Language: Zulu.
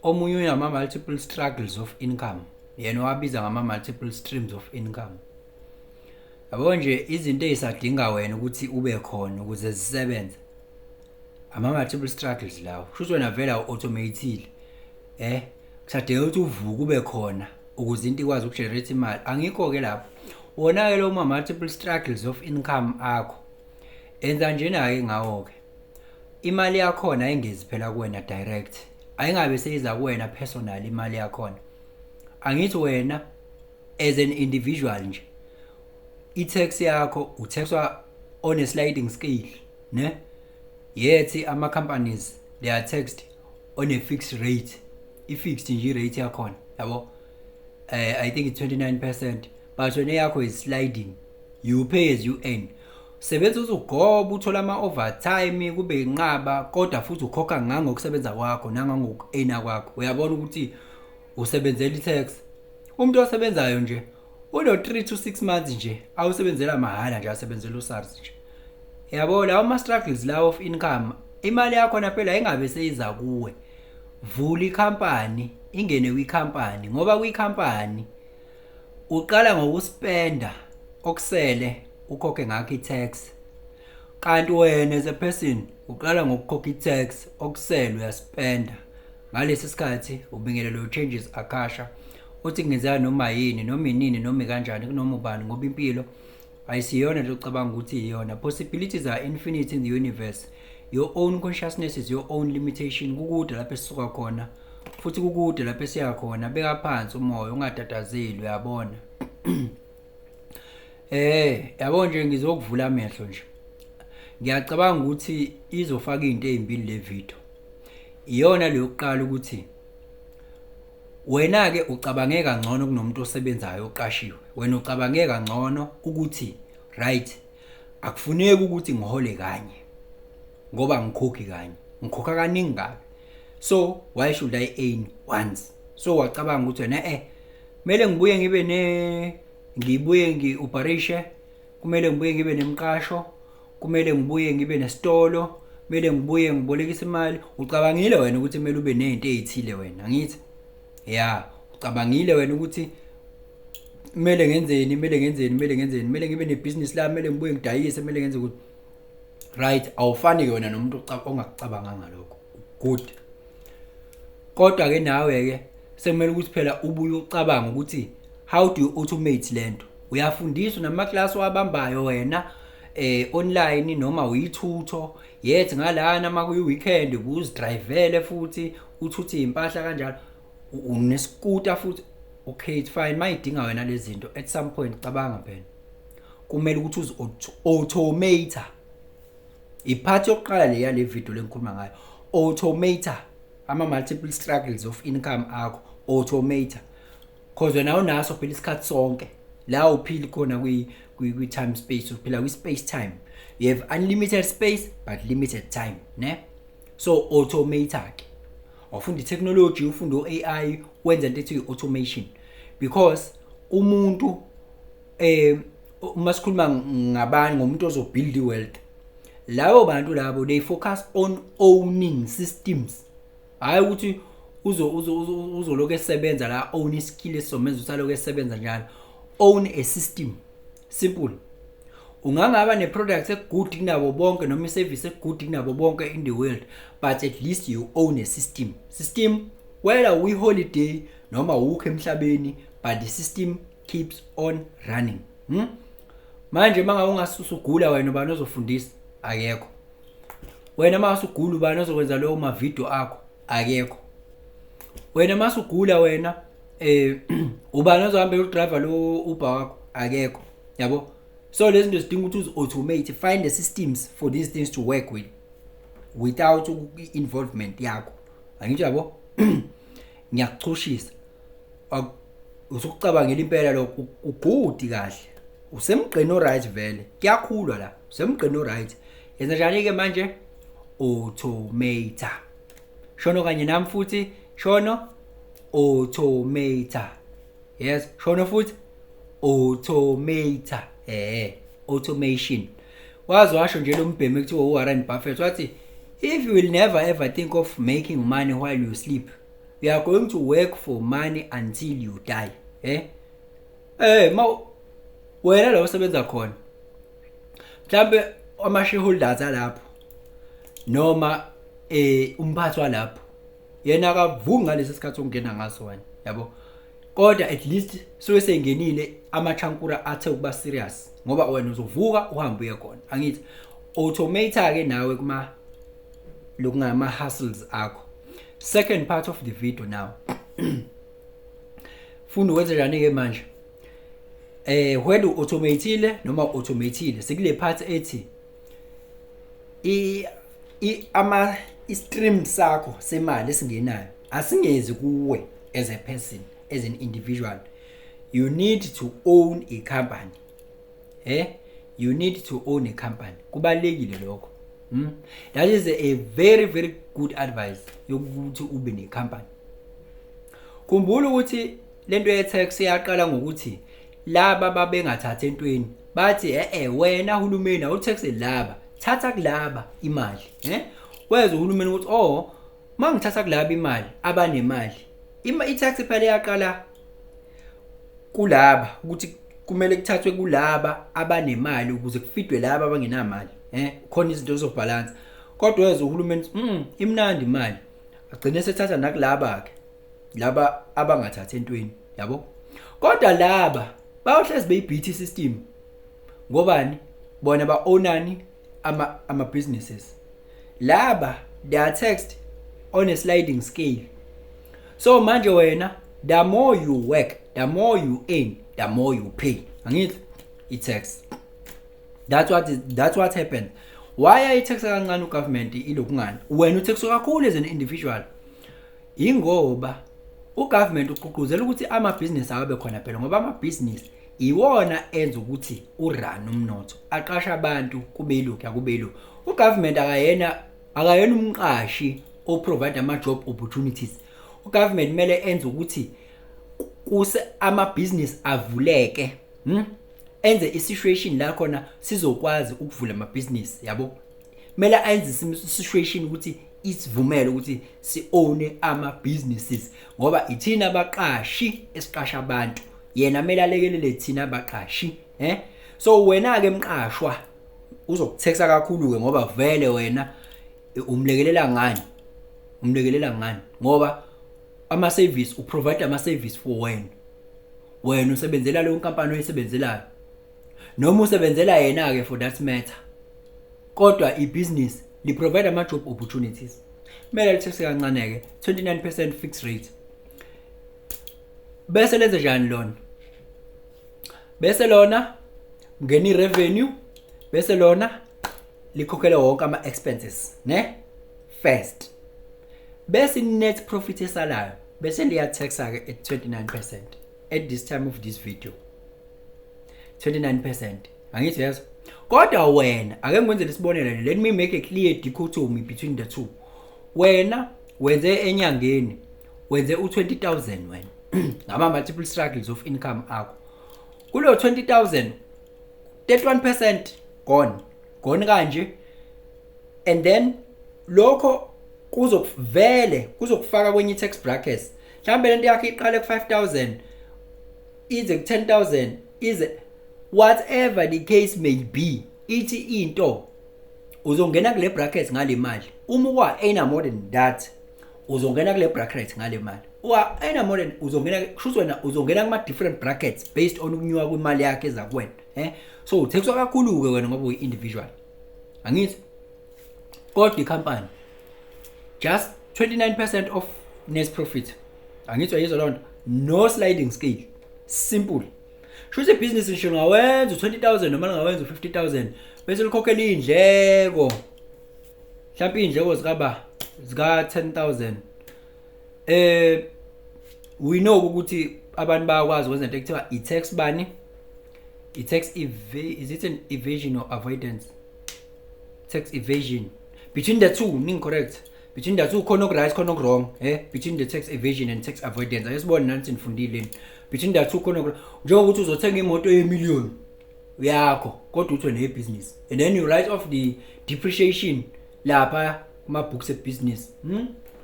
Omunye unama-multiple struggles of income, yena wabiza ngama-multiple streams of income. Yabo nje, izinto ezisadinga wena ukuthi ube khona ukuze zisebenze, ama-multiple struggles lawo. Kusho ukuthi wena vele awu-automate-ile, kusadingeka ukuthi uvuke, ube khona ukuze into ikwazi ukugenerate imali. Angikho-ke lapho. Wona-ke lo ma-multiple struggles of income akho, enza njena-ke ngawo-ke: imali yakhona ayingezi phela kuwena direct, ayingabe seyiza kuwena personal imali yakhona. Angithi wena as an individual nje, i-tax yakho utaxwa on a sliding scale, ne? Yet ama-companies, they are taxed on a fixed rate, i-fixed nje i-rate yakhona, yabo. I think it's 29%, but wena yakho is sliding, you pay as you earn. Sebenza uzugoba, uthola ama-overtime kube inqaba, kodwa futhi ukhokha ngangokusebenza kwakho nangangoku-earna kwakho. Uyabona ukuthi usebenzela i-tax. Umuntu osebenzayo nje uno 3 to 6 months nje awusebenzela mahhala nje, asebenzela uSARS nje, yabo. Lawo ma struggles lawo of income, imali yakho phela ingabe seyiza kuwe. Vula ikhampani, ingene kwikhampani, ngoba kwikhampani uqala ngokuspenda, okusele ukhokhe ngakho i-tax, kanti wena as a person uqala ngokukhokha i-tax, okusele uyaspenda. Ngalesi sikhathi ubingelelo Changes Akasha, uthi kungenzeka noma yini, noma inini, noma kanjani, kunoma ubani, ngoba impilo ayisiyona nje ucabanga ukuthi iyona. Possibilities are infinite in the universe. Your own consciousness is your own limitation. Kukude lapho esisuka khona, futhi kukude lapho esiya khona. Beka phansi umoya, ungatatazeli, uyabona. Yabo nje, ngizokuvula amehlo nje. Ngiyacabanga ukuthi izofaka izinto ezimbili le video. Iyona le yokuqala, ukuthi wena ke ucabange kangcono kunomuntu osebenzayo oqashiwe. Wena ucabange kangcono ukuthi, right, akufuneki ukuthi ngihole kanye ngoba ngikhokhi kanye, ngikhokha kaningi kabi, so why should I earn once? So wacabanga ukuthi wena kumele ngibuye ngibe ne ngibuye ngi-operation, kumele ngibuye ngibe nemqasho, kumele ngibuye ngibe nesitolo, kumele ngibuye ngibolekise imali. Ucabangile wena ukuthi kumele ube nezinto ezithile wena, angithi? Ya, ucabangile wena ukuthi kumele ngenzeni, kumele ngenzeni, kumele ngenzeni, kumele ngibe nebhizinisi lami, kumele ngibuye ngidayise, kumele ngenze ukuthi. Right, awufani ke wena nomuntu ongakucabanganga lokho. Good. Kodwa ke nawe ke sekumele ukuthi phela ubuye ucabanga ukuthi how do you automate lento. Uyafundiswa namaklasi wabambayo wena online noma uyithutho yethi ngalana, makuyi weekend uzidrivele futhi uthuthe impahla kanjalo, uneskuta futhi. Okay, it's fine. Mayidinga wena lezi zinto, at some point cabanga phela kumele ukuthi uzi automate. Ipart yokuqala le yale video lengikhuluma ngayo, automate ama multiple struggles of income akho. Automate 'cause wena unaso phela isikhathi sonke la uphila khona kwi time space, uphila kwi space time. You have unlimited space but limited time, ne? So automate ke, awufunda i-technology, ufunda o-AI, wenza into ethi automation, because umuntu uma sikhuluma ngabani, ngomuntu ozobuild i-wealth, labo bantu labo, they focus on owning systems. Hayi ukuthi uzoloku esebenza la, own iskill esizomenza ukuthi aloku esebenza njalo. Own a system, simple. Ungangaba ne-product egood kunabo bonke noma i-service egood kunabo bonke in the world, but at least you own a system. System, whether uyi-holiday noma ukho emhlabeni, but the system keeps on running. Manje mangabe ungasusa ugula wena, ubani ozofundisa? Akekho. Wena mase ugula, ubani ozokwenza lowo mavidiyo akho? Akekho. Wena masugula wena, ubani ozohamba eyodriver lo Uber wakho? Akekho, yabo. So lezi zinto zidinga ukuthi uzi-automate. Find the systems for these things to work with without i-involvement yakho, angithi yabo? Ngiyakuchushisa, usukucabangela impela lokho. Ugood kahle, usemgqeni oright vele, kuyakhulwa la, usemgqeni oright. Yenza njani ke manje? Automate. Shono kanye nami futhi, shono: automate. Yes, shono futhi: automate. Automation. Wazi washo nje lo mbhemi ekuthiwa uWarren Buffett, wathi, "If you will never ever think of making money while you sleep, You are going to work for money until you die. Ma wena la usebenza khona, mhlambe ama shareholders alapho noma umphathi walapho, yena akavuki ngalesi sikhathi ongena ngaso wena, yabo. Kodwa at least suke sengenile amachankura athe ukuba serious, ngoba wena uzovuka uhambe uye khona. Angithi automate ke nawe kuma lokungama hustles akho. Second part of the video now, funda ukwenze njani ke manje. Whether automateile noma automateile, sikule part ethi i i ama i-stream sakho semali esingenayo asingezi kuwe as a person, as an individual. You need to own a company. You need to own a company. Kubalekile lokho. That is a very, very good advice yokuthi ube ne company. Khumbula ukuthi lento ye tax iyaqala ngokuthi laba babengathatha entweni, bathi wena hulumeni awutax laba, thatha kulaba imali. Weza uhulumeni ukuthi, oh, mangithatha kulaba imali abanemali, i-tax phela iyaqala kulaba ukuthi kumele kuthathwe kulaba abanemali ukuze kufidwe laba abangenamali, khona izinto zobhalansa. Kodwa weza uhulumeni, imnandi imali, agcine sethatha nakulaba ke laba abangathathi entweni, yabo. Kodwa laba bayohlezi beyi-beat system, ngobani? Bona ba-ownani ama businesses. Laba, they are taxed on a sliding scale. So manje wena, the more you work, the more you earn, the more you pay, angithi i-tax. That's what happened. Why ayi-tax kancane ugovernment ilokungani, wena utax kakhulu as an individual? Ingoba ugovernment ugqugquzela ukuthi amabhizinisi abe khona phela, ngoba amabhizinisi iwona enza ukuthi urun umnotho, aqasha abantu, kube yilokhu, akube yilokhu. Ugovernment akayena umqashi o-provide ama-job opportunities. Ugovernment kumele enze ukuthi kuse amabhizinisi avuleke, Enze i-situation la khona sizokwazi ukuvula amabhizinisi, yabo. Kumele ayenze i-situation ukuthi isivumele ukuthi si-own ama-businesses, ngoba ithina abaqashi esiqasha abantu, yena kumele alekelele thina abaqashi. So wena ke mqashwa uzokuthexa kakhulu ke, ngoba vele wena umlekelela ngani? Umlekelela ngani? Ngoba ama service uprovide, ama service for wena, wena usebenzela leyo nkampani oyisebenzelayo, noma usebenzela yena ke for that matter. Kodwa ibusiness li provide ama job opportunities, kumele lithese kancane ke, 29% fixed rate. Bese lenze njani lona? Bese lona ngena i-revenue, bese lona likhokhele wonke ama expenses ne first, bese net profit esalayo bese liya taxa ke at 29% at this time of this video, 29%, angithi yezo. Kodwa wena, ake ngikwenzele isibonelo, let me make a clear dichotomy between the two. Wena wenze enyangeni, wenze u20000 wena ngama multiple struggles of income akho. Kulo 20000, 31% gone gone kanje, and then lokho kuzokuvele kuzokufaka kwenye tax brackets. Mhlawumbe lento yakho iqale ku5000 ize ku10000, ize whatever the case may be, ithi into uzongena kule bracket ngale mali. Uma ukwa earn more than that, uzongena kule bracket ngale mali. Wa earn more than, uzongena, kusho wena uzongena kuma different brackets based on ukunyuka kwimali yakhe eza kuwena. So uthexwa kakhulu ke wena ngoba uyi individual, angithi? Kodwa icompany just 29% of net profit, angithi uyizwa loo nto? No sliding scale, simple. Sho ukuthi ibhizinisi ngisho ngawenza u20,000 noma lingawenza u50,000, bese likhokhela iy'ndleko, mhlawumbe iy'ndleko zikaba zika 10,000. We know ukuthi abantu bayakwazi ukwenza into ekuthiwa i-tax bani, i-tax is it an evasion or avoidance? Tax evasion. Between the two, ning correct, between the two khona oku-right, khona oku-wrong. Between the tax evasion and tax avoidance, ake sibone nathi nifundile. Between the two khona njengokuthi uzothenga imoto yemillion yakho, kodwa uthi wena business, and then you write off the depreciation lapha kuma books ebusiness.